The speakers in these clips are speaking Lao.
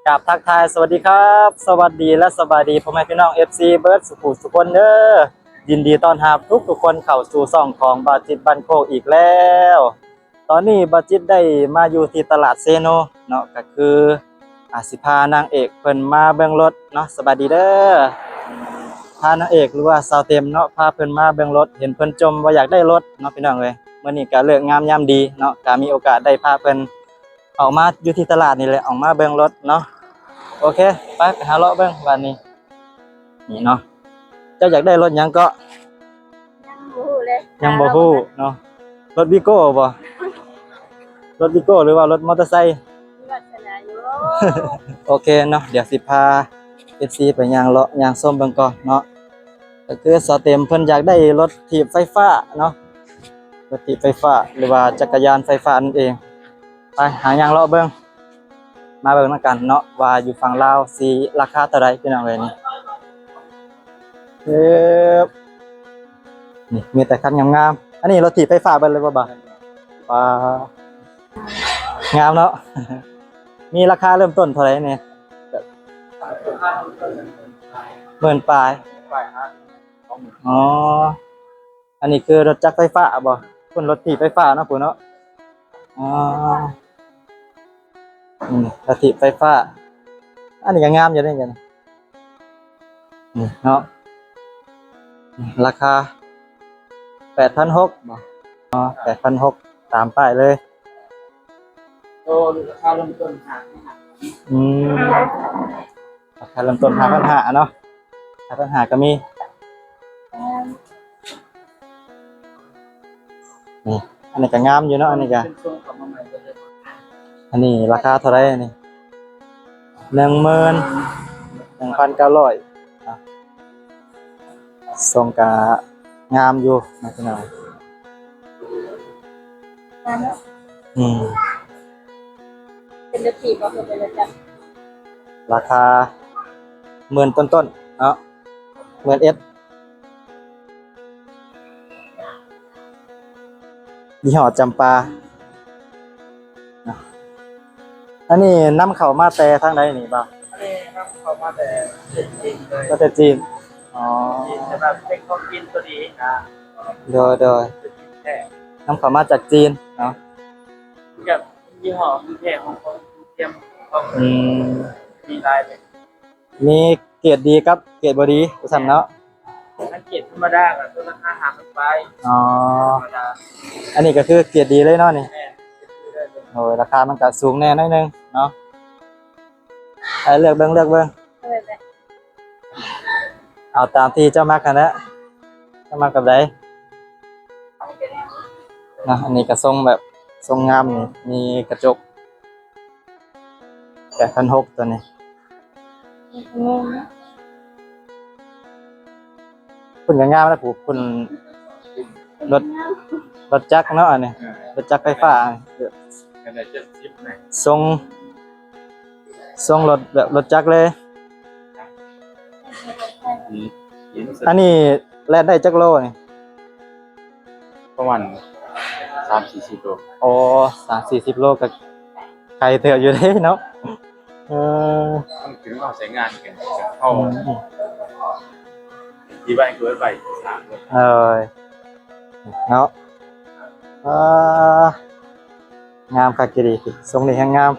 ກາບທັກທາຍສະຫວັດດີຄັບ ສະຫວັດດີ ແລະ ສະບາຍດີພໍ່ແມ່ພີ່ນ້ອງ ເອັຟຊີ ເບິດສູ່ຜູ້ສູ່ຄົນເດີ. ຍິນດີຕ້ອນຮັບທຸກໆຄົນເຂົ້າສູ່ຊ່ອງຂອງບ່າວຈິດບ້ານໂຄກອີກແລ້ວ. ຕອນນີ້ບ່າວຈິດໄດ້ມາຢູ່ທີ່ຕະຫຼາດເຊໂນເນາະ ກະຄື ອາ ຊິພານາງເອກເພິ່ນມາເບິ່ງລົດເນາະ. ສະບາຍດີເດີ. ພານາງເອກ ຫຼືວ່າສາວເຕັມເນາະ ພາເພິ່ນມາເບິ່ງລົດ ເຫັນເພິ່ນຈົ່ມວ່າຢາກໄດ້ລົດເນາະ ພີ່ນ້ອງເອີຍ. ມື້ນີ້ກະເລີກງາມຍາມດີເນາະ ກະມີໂອກາດໄດ້ພາເພິ່ນອອກມາຢູ່ທີ່ຕະຫຼາດນີ້ແຫຼະ ອອກມາເບິ່ງລົດເນາະ. ໂອເຄ ໄປ ໄປຫາເລາະເບິ່ງບາດນີ້. ນີ້ເນາະ ເຈົ້າຢາກໄດ້ລົດຫຍັງເກາະ? ຍັງບໍ່ຮູ້ເລີຍ ຍັງບໍ່ຮູ້ເນາະ. ລົດວີໂກ້ບໍ່? ລົດວີໂກ້ ຫຼືວ່າລົດມໍເຕີໄຊ? ມີວາສະໜາຢູ່. ໂອເຄເນາະ ດຽວຊິພາເອັຟຊີໄປຍ່າງເລາະຍ່າງຊົມເບິ່ງກ່ອນເນາະ. ກະຄືສາວເຕັມເພິ່ນຢາກໄດ້ລົດຖີບໄຟຟ້າເນາະ ລົດຖີບໄຟຟ້າ ຫຼືວ່າຈັກກະຍານໄຟຟ້ານັ້ນເອງ. ໄປຫາຍ່າງເລາະເບິ່ງ ມາເບິ່ງນຳກັນເນາະ ວ່າຢູ່ຝັ່ງລາວຊິລາຄາເທົ່າໃດ ພີ່ນ້ອງເອີຍ. ນີ້ ເອີບ ນີ້ມີແຕ່ຄັນງາມໆ. ອັນນີ້ລົດຖີບໄຟຟ້າເບິດເລີຍບໍ່? ວ້າ ງາມເນາະ. ມີລາຄາເລີ່ມຕົ້ນເທົ່າໃດນີ້? ໝື່ນປາຍ. ອໍ ອັນນີ້ຄືລົດຈັກໄຟຟ້າບໍ່? ພຸ້ນລົດຖີບໄຟຟ້າເນາະ ພຸ້ນເນາະ. ອໍ ອືມ ລົດຖີບໄຟຟ້າ ອັນນີ້ກະງາມຢູ່ເດ້ ນີ້ເນາະ. ລາຄາແປດພັນຫົກບໍ່? ອໍ ແປດພັນຫົກ ຕາມປ້າຍເລີຍ. ໂຕ ລາຄາເລີ່ມຕົ້ນຫ້າພັນຫ້າ. ອືມ ລາຄາເລີ່ມຕົ້ນຫ້າພັນຫ້າເນາະ ຫ້າພັນຫ້າກະມີ. ນີ້ ອັນນີ້ກະງາມຢູ່ເນາະ ອັນນີ້ກະ ອັນນີ້ລາຄາເທົ່າໃດອັນນີ້? ໜຶ່ງໝື່ນໜຶ່ງພັນເກົ້າຮ້ອຍເນາະ. ຊົງກະງາມຢູ່ເນາະ ພີ່ນ້ອງ. ອືມ ເປັນລົດຖີບບໍ່ ຄືເປັນລົດຈັກ? ລາຄາໝື່ນຕົ້ນໆເນາະ ໝື່ນເອັດ. ຍີ່ຫໍ້ຈຳປາ. ອັນນີ້ນຳເຂົ້າມາແຕ່ທາງໃດນີ້ບ່າວ? ອັນນີ້ນຳເຂົ້າມາແຕ່ປະເທດຈີນເລີຍ. ປະເທດຈີນ. ອໍ ຈີນ ແຕ່ວ່າເປັນຂອງຈີນຕົວດີນະ. ໂດຍໆ ນຳເຂົ້າມາຈາກຈີນເນາະ. ກັບຍີ່ຫໍ້ມີແທ້ຂອງ ຂອງເທີມຂອງ ອືມ ມີຫຼາຍເລີຍ. ມີເກຣດດີກັບເກຣດບໍ່ດີວ່າຊັ້ນເນາະ. ຄັນເກຣດທຳມະດາກະໂຕລາຄາຫ້າພັນປາຍ. ອໍ ທຳມະດາ. ອັນນີ້ກະຄືເກຣດດີເລີຍເນາະນີ້. ແມ່ນ ເກຣດດີເລີຍ. ໂອ້ຍ ລາຄາມັນກະສູງແດ່ໜ້ອຍໜຶ່ງເນາະ. ໃຫ້ເລືອກເບິ່ງ ເລືອກເບິ່ງ ເອົາຕາມທີ່ເຈົ້າມັກຫັ້ນແຫຼະ. ເຈົ້າມັກແບບໃດເນາະ? ອັນນີ້ກະຊົງແບບ ຊົງງາມນີ້ ມີກະຈົກ. ແປດພັນຫົກ ໂຕນີ້ ພຸ້ນກະງາມແລ້ວ ຜູ້ ພຸ້ນ ລົດ ລົດຈັກເນາະ ອັນນີ້ ເອີ ລົດຈັກໄຟຟ້າ. ອັນນີ້ເຈັດສິບນະ ຊົງ ຊົງລົດແບບລົດຈັກເລີຍ. ອືມ ອັນນີ້ແລ່ນໄດ້ຈັກໂລນີ້? ປະມານສາມສີ່ສິບໂລ. ໂອ້ ສາມສີ່ສິບໂລກະໄກເຕີບຢູ່ເດ້ເນາະ. ເອີ ມັນຂຶ້ນກັບເຮົາໃຊ້ງານກັນ ເຮົາ ອືມ ທີ່ໄວກວ່າໄວ ເອີ ເນາະ. ອ່າ ງາມຄັກອີ່ຫຼີ ຊົງນີ້ແຮງງາມ.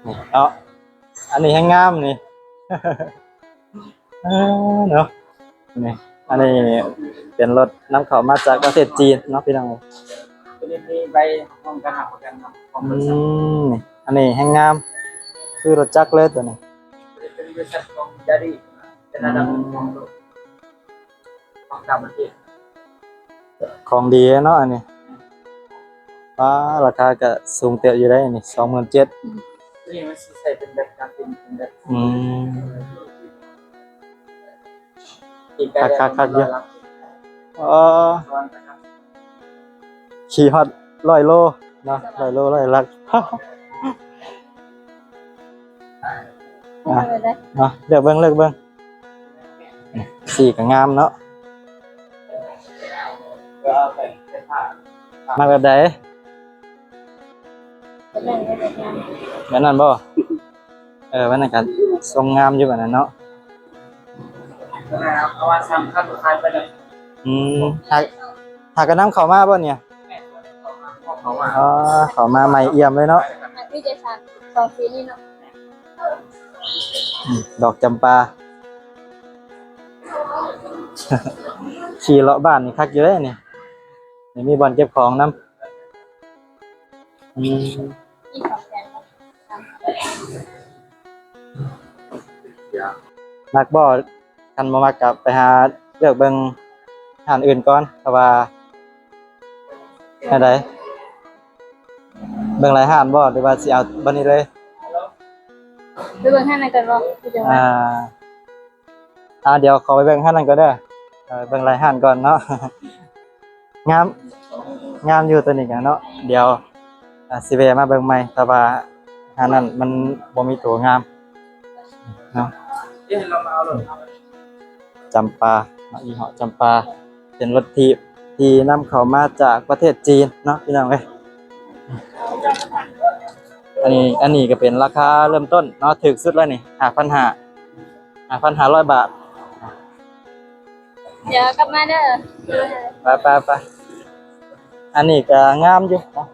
ນີ້ເນາະ ອັນນີ້ແຮງງາມນີ້ ເອີ ເນາະ. ນີ້ ອັນນີ້ເປັນລົດນຳເຂົ້າມາຈາກປະເທດຈີນເນາະ ພີ່ນ້ອງ. ໂຕນີ້ມີໃບຮັບການຮັບປະກັນເນາະ ຂອງ ອື ບໍລິສັດ. ນີ້ ອັນນີ້ແຮງງາມ ຄືລົດຈັກເລີຍໂຕນີ້. ໂຕນີ້ເປັນບໍລິສັດຂອງຢາຣີ ເປັນອັນດັບໜຶ່ງຂອງໂລກ ຂອງຕ່າງປະເທດ. ຂອງດີເນາະອັນນີ້. ປາ ລາຄາກະສູງເຕີບຢູ່ເດ້ອັນນີ້ ສອງໝື່ນເຈັດ. ໂຕນີ້ມັນຊິໃຊ້ເປັນແບບການເປັນ ເປັນແບບ ອືມ ຄັກໆໆຢູ່. ເອີ ຂີ່ຮອດຮ້ອຍໂລເນາະ ຮ້ອຍໂລ ຮ້ອຍຫຼັກ. ອ່ະ ເນາະ ເລືອກເບິ່ງ ເລືອກເບິ່ງ. ນີ້ ສີກະງາມເນາະ. ມັກແບບໃດ? ແບບນັ້ນບໍ່? ເອີ ແບບນັ້ນກໍຊົງງາມຢູ່ ແບບນັ້ນເນາະ. ເອົາວ່າສາມພັນຂາຍໄປເລີຍ. ອືມ ຫາກ ຫາກະນຳເຂົ້າມາບໍ່ນີ້? ອໍ ເຂົ້າມາໃໝ່ອ່ຽມເລີຍເນາະ. ມີແຕ່ສາມ ສອງສີນີ້ເນາະ. ອືມ ດອກຈຳປາ. ຂີ່ເລາະບ້ານນີ້ຄັກຢູ່ເດ້ນີ້. ນີ້ມີບ່ອນເກັບຂອງນຳ. ອືມ ມັກບໍ່? ຄັນບໍ່ມັກກໍໄປຫາເລືອກເບິ່ງຮ້ານອື່ນກ່ອນ ເພາະວ່າ ແນວໃດ? ເບິ່ງຫຼາຍຮ້ານບໍ່ ຫຼືວ່າຊິເອົາບ່ອນນີ້ເລີຍ? ໄປເບິ່ງຮ້ານນັ້ນກ່ອນບໍ່? ຄືຈັ່ງວ່າ ອ່າ ອ່າ ດຽວຂໍໄປເບິ່ງຮ້ານນັ້ນກ່ອນເດີ. ເອີ ເບິ່ງຫຼາຍຮ້ານກ່ອນເນາະ. ງາມ ງາມຢູ່ໂຕນີ້ກະເນາະ. ດຽວ ອ່າ ຊິແວ່ະມາເບິ່ງໃໝ່ ແຕ່ວ່າຮ້ານນັ້ນມັນບໍ່ມີໂຕງາມເນາະ. ຈຳປາເນາະ ຍີ່ຫໍ້ຈຳປາ ເປັນລົດຖີບທີ່ນຳເຂົ້າມາຈາກປະເທດຈີນເນາະ ພີ່ນ້ອງເອີຍ. ອັນນີ້ ອັນນີ້ກໍເປັນລາຄາເລີ່ມຕົ້ນເນາະ ຖືກສຸດແລ້ວນີ້ ຫ້າພັນຫ້າ ຫ້າພັນຫ້າຮ້ອຍບາດ. ດຽວກັບມາເດີ. ໄປໆໆ ອັນນີ້ກໍງາມຢູ່ເນາະ.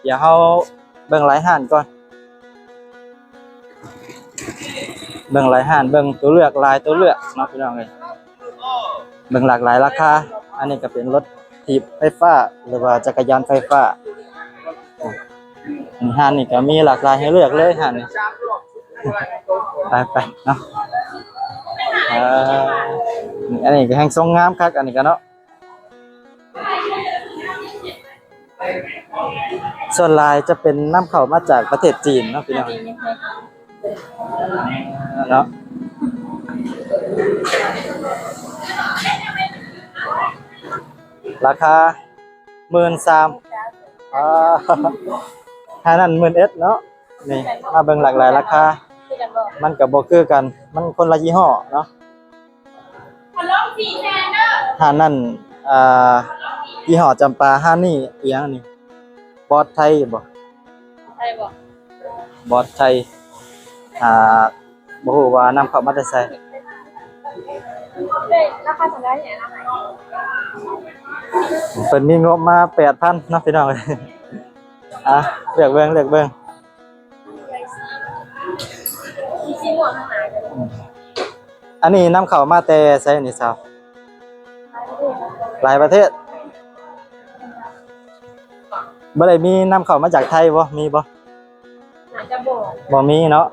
ດຽວເຮົາເບິ່ງຫຼາຍຮ້ານກ່ອນ ເບິ່ງຫຼາຍຮ້ານ ເບິ່ງຕົວເລືອກ ຫຼາຍຕົວເລືອກເນາະ ພີ່ນ້ອງເອີຍ. ເບິ່ງຫຼາກຫຼາຍລາຄາ. ອັນນີ້ກໍເປັນລົດຖີບໄຟຟ້າ ຫຼືວ່າຈັກກະຍານໄຟຟ້າ. ຮ້ານນີ້ກໍມີຫຼາກຫຼາຍໃຫ້ເລືອກເລີຍ ຮ້ານນີ້. ໄປໆເນາະ. ເອີ ອັນນີ້ກໍແຮ່ງຊົງງາມຄັກ ອັນນີ້ກໍເນາະ. ສ່ວນຫຼາຍຈະເປັນນຳເຂົ້າມາຈາກປະເທດຈີນເນາະ ພີ່ນ້ອງເນາະ. ລາຄາ ໝື່ນສາມ. ອ່າ ຮ້ານນັ້ນ ໝື່ນເອັດເນາະ. ນີ້ ມາເບິ່ງຫຼາກຫຼາຍລາຄາ ມັນກໍບໍ່ຄືກັນ ມັນຄົນລະຍີ່ຫໍ້ເນາະ. ຮ້ານນັ້ນ ອ່າ ຍີ່ຫໍ້ຈຳປາ. ຮ້ານນີ້ອີ່ຫຍັງນີ້? ບອດໄທບໍ່? ໄທບໍ່? ບອດໄທ. ອ່າ ບໍ່ຮູ້ວ່ານຳເຂົ້າມາແຕ່ໃສ. ລາຄາເທົ່າໃດ? ເພິ່ນມີງົບມາແປດພັນເນາະ ພີ່ນ້ອງເອີຍ. ອ່ະ ເລືອກເບິ່ງ ເລືອກເບິ່ງ. ອັນນີ້ນຳເຂົ້າມາແຕ່ໃສນີ້ສາວ? ຫຼາຍປະເທດ. ບໍ່ໄດ້ມີນຳເຂົ້າມາຈາກໄທບໍ່? ມີບໍ່? ໜ້າຈະບໍ່ ບໍ່ມີເນາະ.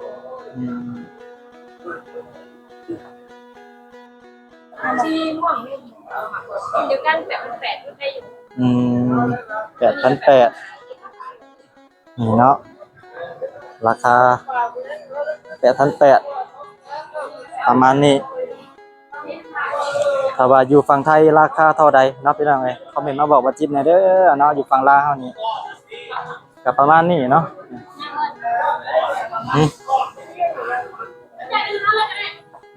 ອືມ ສີມ່ວງນີ້ ດຽວກັນ ແປດພັນແປດ ໄດ້ຢູ່. ອືມ ແປດພັນແປດ ນີ້ເນາະ ລາຄາແປດພັນແປດ ປະມານນີ້. ຖ້າວ່າຢູ່ຝັ່ງໄທລາຄາເທົ່າໃດເນາະ ພີ່ນ້ອງເອີຍ ຄອມເມັນມາບອກບ່າວຈິດແດ່ເດີເນາະ. ຢູ່ຝັ່ງລາວເຮົານີ້ກໍປະມານນີ້ເນາະ. ອືມ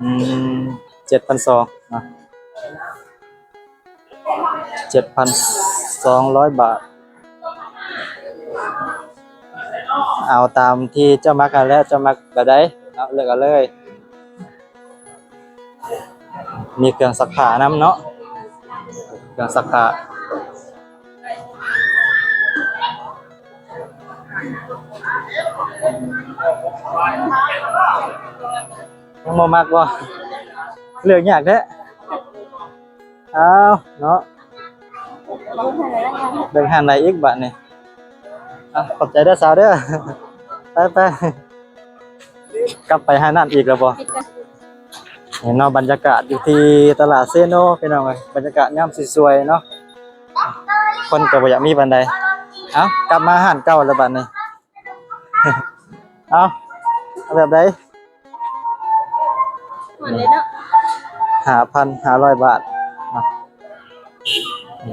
ອືມ ເຈັດພັນສອງເນາະ. ເຈັດພັນສອງຮ້ອຍບາດ. ເອົາຕາມທີ່ເຈົ້າມັກຫັ້ນແຫຼະ ເຈົ້າມັກແບບໃດເນາະ ເລືອກເອົາເລີຍ. ມີເຄື່ອງຊັກຜ້ານຳເນາະ ເຄື່ອງຊັກຜ້າ. ຍັງບໍ່ມັກບໍ່? ເລືອກຍາກແທ້. ອ້າວເນາະ ເບິ່ງຮ້ານໃດອີກບາດນີ້. ອ່ະ ຂອບໃຈເດີສາວເດີ. ໄປໆ ກັບໄປຮ້ານນັ້ນອີກແລ້ວບໍ່? ເຫັນເນາະ ບັນຍາກາດຢູ່ທີ່ຕະຫຼາດເຊໂນ ພີ່ນ້ອງເອີຍ ບັນຍາກາດຍາມສວຍໆເນາະ ຄົນກໍບໍ່ຢາກມີປານໃດ. ເອົ້າ ກັບມາຮ້ານເກົ່າແລ້ວບາດນີ້. ເອົ້າ ເອົາແບບໃດ? ໝົດເລີຍເນາະ ຫ້າພັນຫ້າຮ້ອຍບາດເນາະ.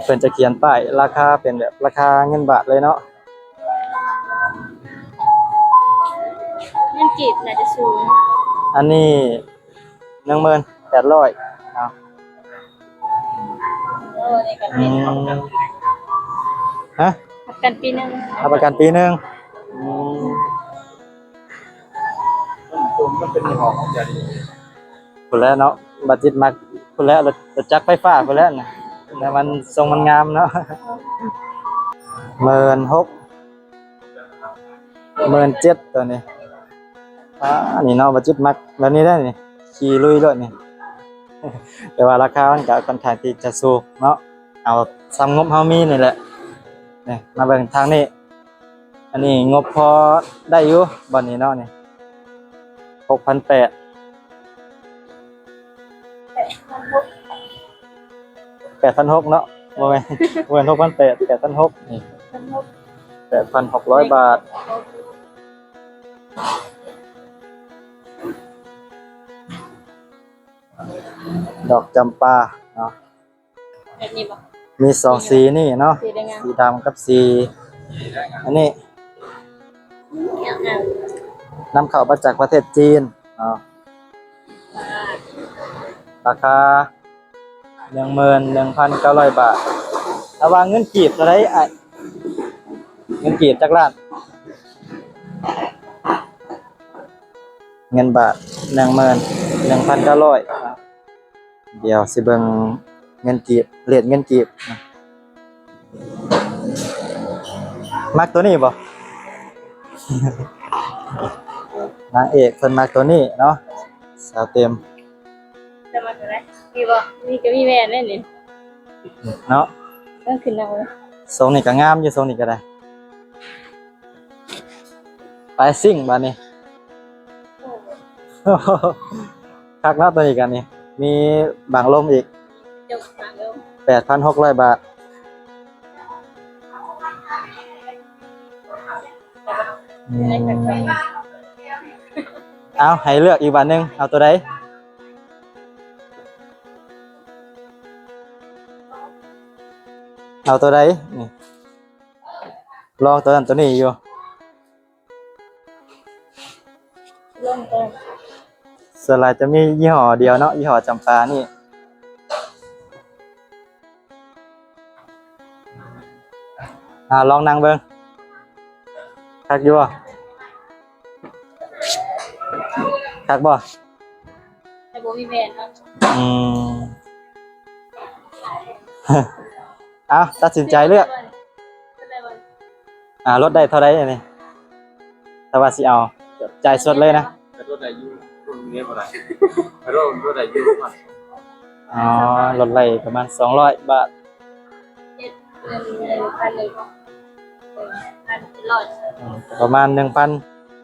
ເພິ່ນຈະຂຽນປ້າຍລາຄາເປັນແບບລາຄາເງິນບາດເລີຍເນາະ. ເງິນກີບໜ້າຈະສູງ. ອັນນີ້ໜຶ່ງໝື່ນແປດຮ້ອຍເນາະ. ໂອ້ ນີ້ກໍ ອືມ ຮະ? ປະກັນປີໜຶ່ງ. ຮັບປະກັນປີໜຶ່ງ. ອືມ ມັນເປັນຍີ່ຫໍ້ຂອງເຈົ້ານີ້ ພຸ້ນແຫຼະເນາະ ບາຈິດມັກພຸ້ນແຫຼະ ລົດ ລົດຈັກໄຟຟ້າພຸ້ນແຫຼະນະ ແຕ່ມັນ ຊົງມັນງາມເນາະ. ໝື່ນຫົກ ໝື່ນເຈັດ ໂຕນີ້. ອ່າ ນີ້ເນາະ ບາຈິດມັກແບບນີ້ໄດ໋ນີ້ ຂີ່ລຸຍໂລດນີ້ ແຕ່ວ່າລາຄາມັນກະຄ່ອນຂ້າງທີ່ຈະສູງເນາະ ເອົາສ່ຳງົບເຮົາມີນີ້ແຫຼະ. ນີ້ ມາເບິ່ງທາງນີ້ ອັນນີ້ງົບພໍໄດ້ຢູ່ ບ່ອນນີ້ເນາະ ນີ້ ຫົກພັນແປດ ແປດພັນຫົກເນາະ ບໍ່ແມ່ນ ບໍ່ແມ່ນຫົກພັນແປດ ແປດພັນຫົກ ນີ້ ແປດພັນຫົກຮ້ອຍບາດ. ດອກຈຳປາເນາະ ແບບນີ້ບໍ່? ມີສອງສີນີ້ເນາະ ສີແດງງາມ ສີດຳກັບສີອັນນີ້ ງາມໆ ນຳເຂົ້າມາຈາກປະເທດຈີນເນາະ ລາຄາ ໜຶ່ງໝື່ນໜຶ່ງພັນເກົ້າຮ້ອຍບາດ. ແຕ່ວ່າເງິນກີບເທົ່າໃດອ້າຍ? ເງິນກີບຈັກລ້ານ? ເງິນບາດ ໜຶ່ງໝື່ນໜຶ່ງພັນເກົ້າຮ້ອຍ. ດຽວຊິເບິ່ງເງິນກີບ ເລດເງິນກີບ. ມັກໂຕນີ້ບໍ່? ນາງເອກເພິ່ນມັກໂຕນີ້ເນາະ ສາວເຕັມ. ຈະມັກໂຕໃດ? ນີ້ບໍ່? ນີ້ກະມີແວ່ນເດ້ນີ້ເນາະ ເອີ ຂຶ້ນນຳເລີຍ. ຊົງນີ້ກະງາມຢູ່ ຊົງນີ້ກະໄດ້. ໄປຊິງບາດນີ້ ໂອ້ໂຫ ຄັກເນາະ ໂຕນີ້ກະນີ້ ມີບັງລົມອີກ ຈົກບັງລົມ ແປດພັນຫົກຮ້ອຍບາດ. ອືມ ເອົາ ໃຫ້ເລືອກອີກບາດໜຶ່ງ ເອົາໂຕໃດ? ເອົາໂຕໃດ? ນີ້ ລອງໂຕນັ້ນໂຕນີ້ຢູ່. ລອງກ່ອນ ສ່ວນຫຼາຍຈະມີຍີ່ຫໍ້ດຽວເນາະ ຍີ່ຫໍ້ຈຳປານີ້. ອ່າ ລອງນັ່ງເບິ່ງ ຄັກຢູ່ບໍ່? ຄັກບໍ່? ແຕ່ບໍ່ມີແວ່ນເນາະ. ອືມ ເອົາ ຕັດສິນໃຈເລືອກ. ອ່າ ລົດໄດ້ເທົ່າໃດອັນນີ້? ຖ້າວ່າຊິເອົາ ຈ່າຍສົດເລີຍນະ. ລົດໄດ້ຢູ່ ລົດໄດ້ຢູ່. ອໍ ລົດໄລ່ປະມານສອງຮ້ອຍບາດ. ເຈັດ ໜຶ່ງພັນ ໜຶ່ງພັນເຈັດຮ້ອຍ. ອືມ ປະມານໜຶ່ງພັນ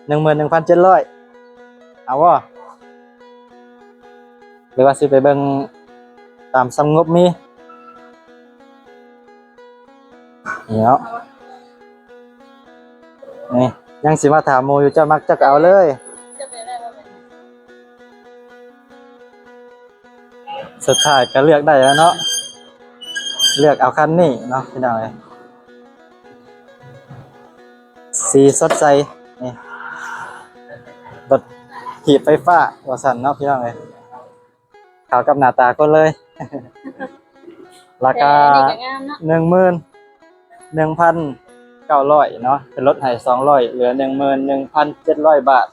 ໜຶ່ງໝື່ນໜຶ່ງພັນເຈັດຮ້ອຍ. ເອົາບໍ່? ຫຼືວ່າຊິໄປເບິ່ງຕາມສ່ຳງົບມີ? ນີ້ເນາະ ນີ້ ຍັງຊິມາຖາມໝູ່ຢູ່ ເຈົ້າມັກເຈົ້າກະເອົາເລີຍ. ສຸດທ້າຍກະເລືອກໄດ້ແລ້ວເນາະ ເລືອກເອົາຄັນນີ້ເນາະ ພີ່ນ້ອງເອີຍ. ສີສົດໃສ ນີ້ ລົດຖີບໄຟຟ້າວ່າຊັ້ນເນາະ ພີ່ນ້ອງເອີຍ. ເຂົ້າກັບໜ້າຕາຄົນເລີຍ. ລາຄາ ແຕ່ອັນນີ້ກະງາມເນາະ ໜຶ່ງໝື່ນໜຶ່ງພັນເກົ້າຮ້ອຍເນາະ ເພິ່ນລົດໃຫ້ສອງຮ້ອຍ ເຫຼືອໜຶ່ງໝື່ນໜຶ່ງພັນເຈັດຮ້ອຍບາດ.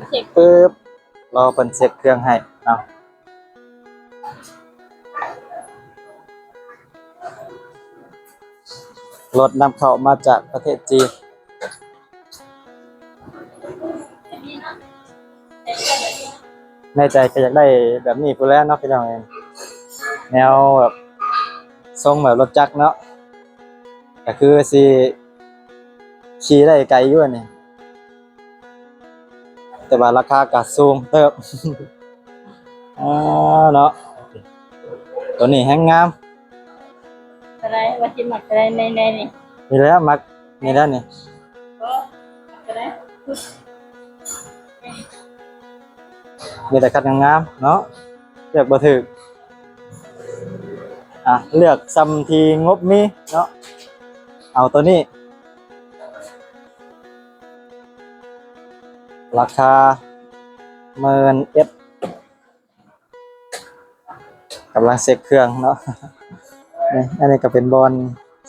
ເຊັກ ປຶບ ລໍເພິ່ນເຊັກເຄື່ອງໃຫ້ເນາະ. ລົດນຳເຂົ້າມາຈາກປະເທດຈີນ. ໃນໃຈກະຢາກໄດ້ແບບນີ້ພຸ້ນແຫຼະເນາະ ພີ່ນ້ອງເອີຍ ແນວແບບ ຊົງແບບລົດຈັກເນາະ ກະຄືຊິຂີ່ໄດ້ໄກຢູ່ອັນນີ້. ແຕ່ວ່າລາຄາກະສູງເຕີບ. ອ່າ ເນາະ ໂຕນີ້ແຮງງາມ. ໂຕໃດວ່າຊິມັກໂຕໃດໃນ ໃນນີ້? ນີ້ແຫຼະ ມັກນີ້ແຫຼະນີ້. ໂຕໃດ? ມີແຕ່ຄັນງາມໆເນາະ ເລືອກບໍ່ຖືກ. ອ່ະ ເລືອກສ່ຳທີ່ງົບມີເນາະ ເອົາໂຕນີ້. ລາຄາໝື່ນເອັດ ກຳລັງເຊັກເຄື່ອງເນາະ. ນີ້ ອັນນີ້ກະເປັນບ່ອນ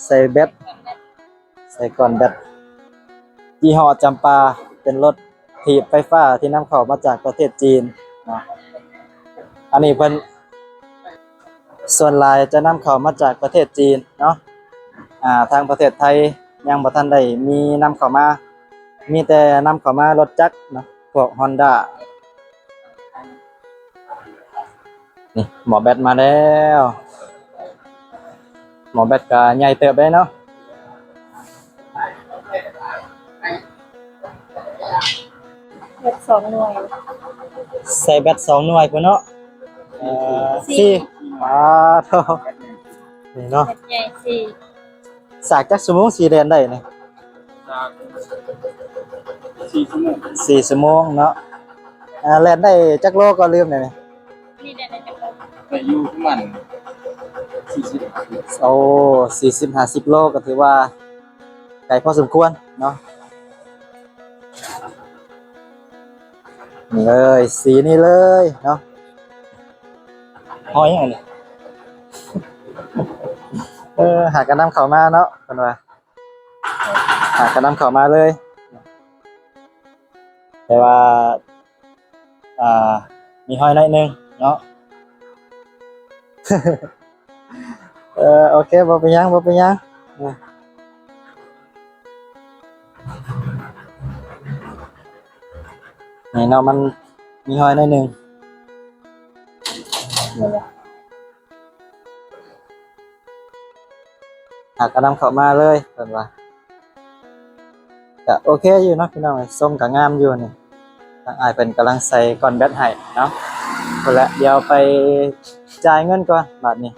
ໃສ່ແບັດ. ໄດ້ກ້ອນແບັດ ຍີ່ຫໍ້ຈຳປາ ເປັນລົດຖີບໄຟຟ້າທີ່ນຳເຂົ້າມາຈາກປະເທດຈີນເນາະ. ອັນນີ້ເພິ່ນ ສ່ວນຫຼາຍຈະນຳເຂົ້າມາຈາກປະເທດຈີນເນາະ. ອ່າ ທາງປະເທດໄທຍັງບໍ່ທັນໄດ້ມີນຳເຂົ້າມາ ມີແຕ່ນຳເຂົ້າມາລົດຈັກເນາະ ພວກຮອນດ້າ. ນີ້ໝໍ້ແບັດມາແລ້ວ. ໝໍ້ແບັດກະໃຫຍ່ເຕີບເດ້ເນາະ. ແບັດສອງໜ່ວຍ ໃສ່ແບັດສອງໜ່ວຍພຸ້ນເນາະ. ເອີ ສີ່ ສີ່ ປາໂທ້ ນີ້ເນາະ ແບັດໃຫຍ່ສີ່. ສາກຈັກຊົ່ວໂມງຊິແລ່ນໄດ້ນີ້? ສາກສີ່ຊົ່ວໂມງ ສີ່ຊົ່ວໂມງເນາະ. ອ່າ ແລ່ນໄດ້ຈັກໂລກໍລືມແລ້ວນີ້. ນີ້ແຫຼະ ໄດ້ຈັກໂລ ໄດ້ຢູ່ປະມານສີ່ສິບ ໂອ້ ສີ່ສິບ ຫ້າສິບໂລ ກໍຖືວ່າໄກພໍສົມຄວນເນາະ. ນີ້ເລີຍ ສີນີ້ເລີຍເນາະ. ຫອຍຫຍັງນີ້? ເອີ ຫາກະນຳເຂົ້າມາເນາະ ເພິ່ນວ່າ ຫາກະນຳເຂົ້າມາເລີຍ. ແຕ່ວ່າ ອ່າ ມີຮອຍໜ້ອຍໜຶ່ງເນາະ. ເອີ ໂອເຄ ບໍ່ເປັນຫຍັງ ບໍ່ເປັນຫຍັງ. ນີ້ເນາະ ມັນມີຮອຍໜ້ອຍໜຶ່ງ. ຫາກະນຳເຂົ້າມາເລີຍ ເພິ່ນວ່າ. ກະໂອເຄຢູ່ເນາະພີ່ນ້ອງເອີຍ ຊົງກະງາມຢູ່ນີ້. ທາງອ້າຍເພິ່ນກຳລັງໃສ່ກ້ອນແບັດໃຫ້ເນາະ. ພຸ້ນແຫຼະ ດຽວໄປຈ່າຍເງິນກ່ອນບາດນີ້.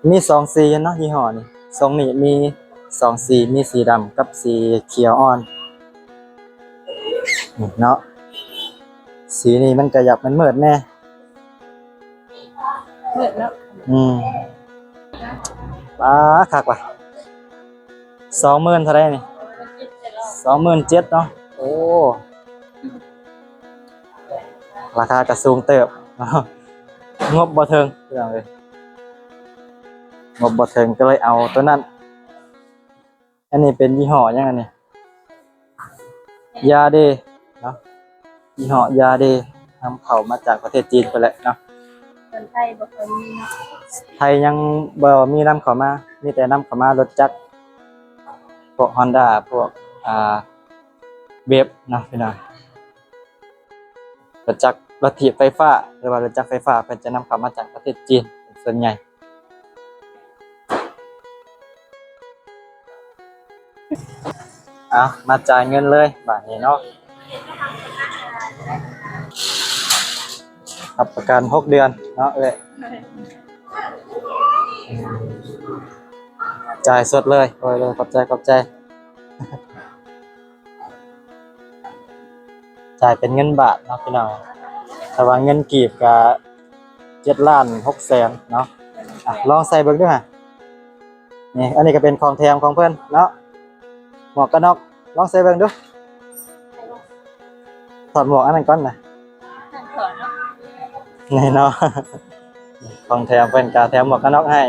ມີສອງສີເນາະ ຍີ່ຫໍ້ນີ້. ຊົງນີ້ມີສອງສີ ມີສີດຳກັບສີຂຽວອ່ອນເນາະ. ສີນີ້ມັນກະຢາກມືດໆແດ່. ມືດເນາະ. ອືມ ປາ ຄັກວ່ະ. ສອງໝື່ນເທົ່າໃດນີ້? ສອງໝື່ນເຈັດເນາະ. ໂອ້ ລາຄາກະສູງເຕີບເນາະ. ງົບບໍ່ເຖິງ ພີ່ນ້ອງເອີຍ ງົບບໍ່ເຖິງ ກໍເລີຍເອົາໂຕນັ້ນ. ອັນນີ້ເປັນຍີ່ຫໍ້ຫຍັງອັນນີ້? ຢາເດເນາະ. ຍີ່ຫໍ້ຢາເດ ນຳເຂົ້າມາຈາກປະເທດຈີນພຸ້ນແຫຼະເນາະ. ຄົນໄທບໍ່ຄ່ອຍມີເນາະ. ໄທຍັງບໍ່ມີນຳເຂົ້າມາ ມີແຕ່ນຳເຂົ້າມາລົດຈັກ ພວກຮອນດ້າ ພວກ ອ່າ ເວບເນາະ ພີ່ນ້ອງ. ລົດຈັກ ລົດຖີບໄຟຟ້າ ຫຼືວ່າລົດຈັກໄຟຟ້າ ເພິ່ນຈະນຳເຂົ້າມາຈາກປະເທດຈີນເປັນສ່ວນໃຫຍ່. ເອົາ ມາຈ່າຍເງິນເລີຍບາດນີ້ເນາະ. ຮັບປະກັນຫົກເດືອນເນາະເອື້ອຍ. ຈ່າຍສົດເລີຍ. ໂດຍ ໂດຍ ຂອບໃຈ ຂອບໃຈ. ຈ່າຍເປັນເງິນບາດເນາະພີ່ນ້ອງ. ຖ້າວ່າເງິນກີບກະເຈັດລ້ານຫົກແສນເນາະ. ອ່ະ ລອງໃສ່ເບິ່ງດູຫະ. ນີ້ ອັນນີ້ກະເປັນຂອງແຖມຂອງເພິ່ນເນາະ. ໝວກກັນນັອກ ລອງໃສ່ເບິ່ງດູ. ຖອດໝວກອັນນັ້ນກ່ອນນະ. ຖອດເນາະ. ນີ້ເນາະ. ຂອງແຖມເພິ່ນກະແຖມໝວກກັນນັອກໃຫ້.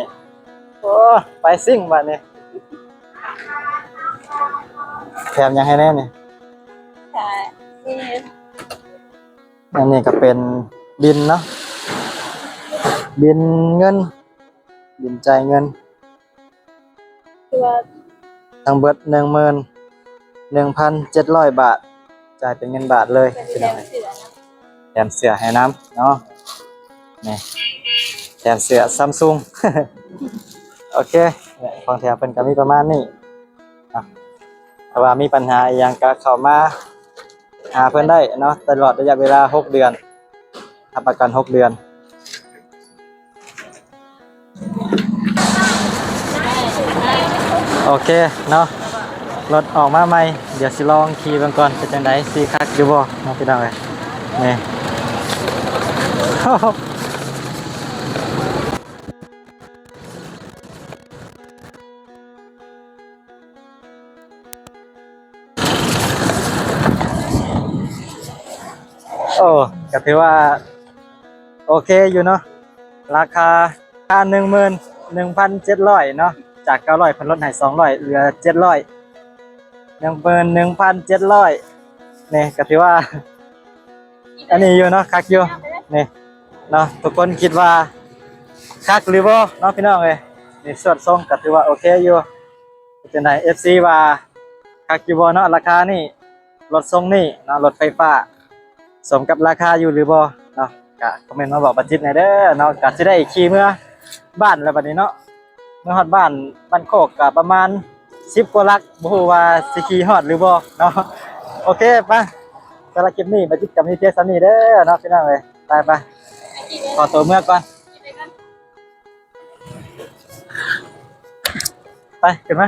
ໂອ້ ໄປຊິງບາດນີ້. ແຖມຫຍັງໃຫ້ແດ່ນີ້? ກະ ອັນນີ້ກະເປັນບິນເນາະ. ບິນເງິນ ບິນຈ່າຍເງິນ. ຄືວ່າ ທັງເບິດໜຶ່ງໝື່ນໜຶ່ງພັນເຈັດຮ້ອຍບາດ. ຈ່າຍເປັນເງິນບາດເລີຍ ພີ່ນ້ອງ. ແຖມເສື້ອໃຫ້ນຳເນາະ. ນີ້ ແຖມເສື້ອຊຳຊຸງ. ໂອເຄ ຂອງແຖມເພິ່ນກະມີປະມານນີ້ເນາະ. ຖ້າວ່າມີບັນຫາອີ່ຫຍັງກະເຂົ້າມາຫາເພິ່ນໄດ້ເນາະ ຕະຫຼອດໄລຍະເວລາຫົກເດືອນ. ຮັບປະກັນຫົກເດືອນ. ໂອເຄເນາະ ລົດອອກມາໃໝ່ ດຽວຊິລອງຂີ່ເບິ່ງກ່ອນ ເປັນຈັ່ງໃດ ຊິຄັກຢູ່ບໍ່ເນາະ ພີ່ນ້ອງເອີຍ. ນີ້ ໂອ້ ກະຖືວ່າໂອເຄຢູ່ເນາະ. ລາຄາ ລາຄາໜຶ່ງໝື່ນໜຶ່ງພັນເຈັດຮ້ອຍເນາະ ຈາກເກົ້າຮ້ອຍເພິ່ນລົດໃຫ້ສອງຮ້ອຍ ເຫຼືອເຈັດຮ້ອຍ ໜຶ່ງໝື່ນໜຶ່ງພັນເຈັດຮ້ອຍ ນີ້ກໍຖືວ່າ ອັນນີ້ຢູ່ເນາະ ຄັກຢູ່ ນີ້ເນາະ ທຸກຄົນຄິດວ່າຄັກຫຼືບໍ່ເນາະ ພີ່ນ້ອງເອີຍ? ນີ້ ສວນຊົງກໍຖືວ່າໂອເຄຢູ່ ເປັນຈັ່ງໃດ ເອັຟຊີ ວ່າຄັກຢູ່ບໍ່ເນາະ ລາຄານີ້ ລົດຊົງນີ້ເນາະ ລົດໄຟຟ້າ ສົມກັບລາຄາຢູ່ຫຼືບໍ່ເນາະ? ກະຄອມເມັນມາບອກບາຈິດແດ່ເດີເນາະ ກະຊິໄດ້ຂີ່ເມືອບ້ານແລ້ວບັດນີ້ເນາະ ເມືອຮອດບ້ານ ບ້ານໂຄກກະປະມານສິບກວ່າຫຼັກ ບໍ່ຮູ້ວ່າຊິຂີ່ຮອດຫຼືບໍ່ເນາະ? ໂອເຄ ໄປ ສຳລັບຄລິບນີ້ບາຈິດກະມີພຽງສ່ຳນີ້ເດີເນາະ ພີ່ນ້ອງເອີຍ ໄປໆ ຂໍຕົວເມືອກ່ອນ ໄປ ຂຶ້ນມາ